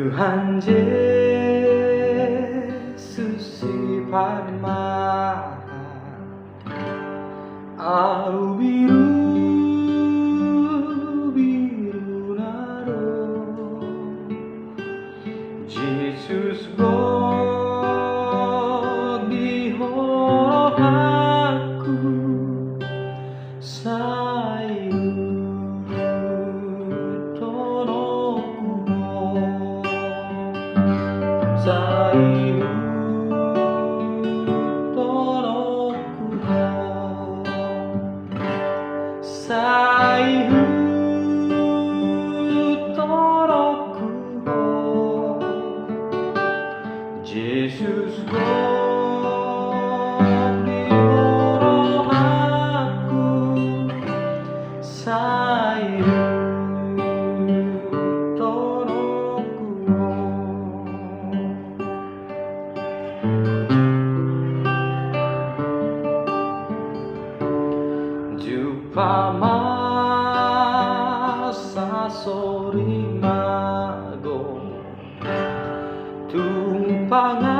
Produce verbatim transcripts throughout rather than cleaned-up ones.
Tuhan Jesus si parmahan, ahu birubiru na ro. Jesus gok di rohangku, sai hutononku Ho, sai hutononku Ho, sai hutononku Ho. Jesus gok di rohangku, sai hutononku Ho. Jumpa ma sasori mago, tung pangapul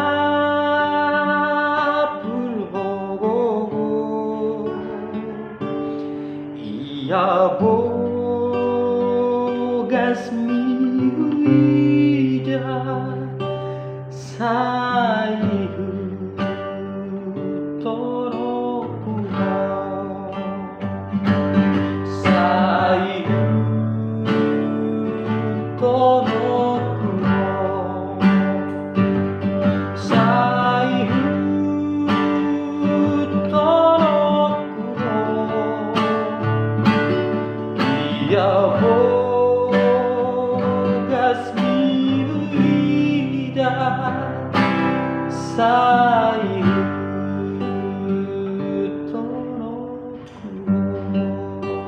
ho gogo. Ia bogasmi huida, sai hutononku Ho, sai hutononku Ho, sai hutononku Ho. Ia bogasmi huida, sai hutononku Ho.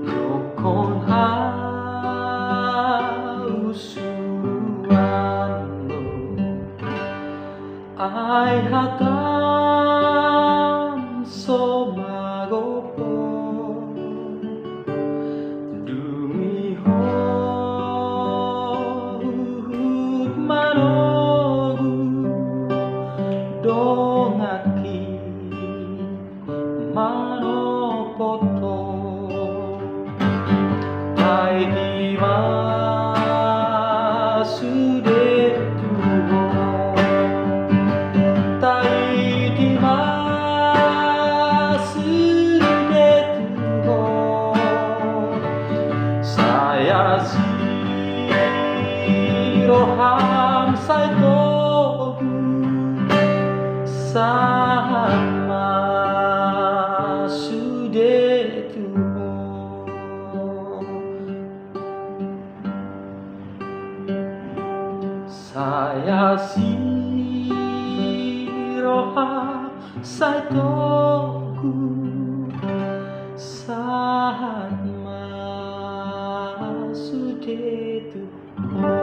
Dokhon ahu suruanmu, ai hatam so magopo. Dung i ho huhut manogu donganki manopot ho. Taiti ma sude tu ho. Taiti ma sude tu ho. Sai asi roham sai togu, sahat ma sude tu ho. Sai asi roham sai togu, sahat ma sude tu ho.